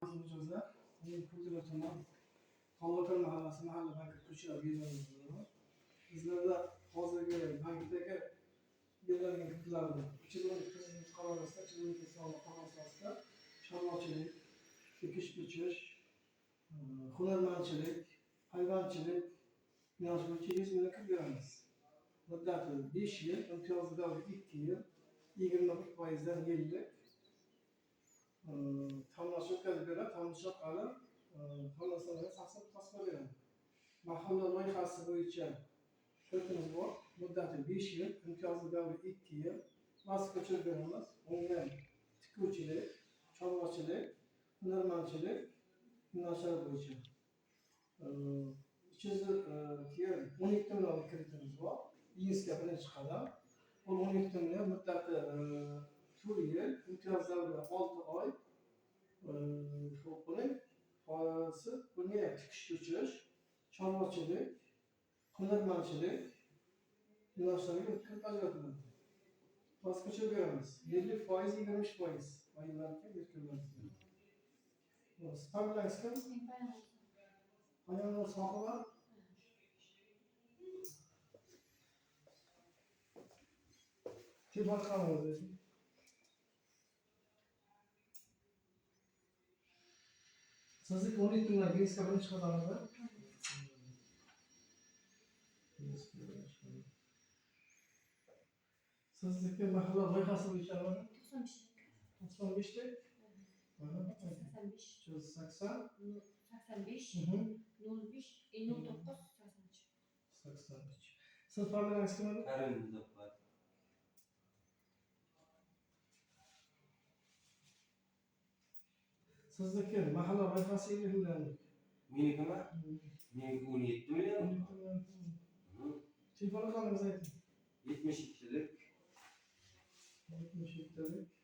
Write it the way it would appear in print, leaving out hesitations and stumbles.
Mijozlar, men Ko'kdala tuman Tolvatan mahallasi mahalla banki ko'char buyurtma. Bizlarda hozirgi bankdagi berilgan kreditlarni 312 Prezident qarori asosida, 312 sonli qonun asosida chorvachilik, ekish bichish, hunarmandchilik, hayvonchilik yo'nalishi bo'yicha 100 million kredit beramiz. Muddati 5 yil, imtiyozli davri 2 yil, 21%dan yillik. Tanlash o'tkazib beradi, tanlash orqali tanlasalar tasdiq beradi. Mahalla loyihasi bo'yicha kreditimiz bor. Muddati 5 yil, imtiyozli davri 2 yil. Mazkur ko'chirib beramiz. Unga tikuvchilik, chorvachilik, hunarmandchilik yo'nalishlari bo'yicha. 300 keyin 12 million kreditimiz bor. Biznesga birinchi qadam. U 12 million muddati 4 yil, imtiyoz davri 6 oy. Buning foizi bunga tikish bichish, chorvachilik, hunarmandchilik yo'nalishlariga kredit ajratiladi. Mazkur ko'chirib beramiz. Yillik foiz 23%. Ayollarga, erkaklarga. Familiyangiz kim? Ayollar Sohiba. Telefon raqamingizni bering. Sizniki 12 million biznesga birinchi qadamida. Biznesga birinchi qadam. Sizniki mahalla loyihasi bo'yicha 95 lik. 85 380 85 05 59 83. 83. Siz familiyangiz kim edi? Karim Muzaffar. Sizniki mahalla loyihasi 50 millionlik. Menikimi? Meniki 17 million. Hı. Telefon raqamingizni ayting. 72'lik 77'lik.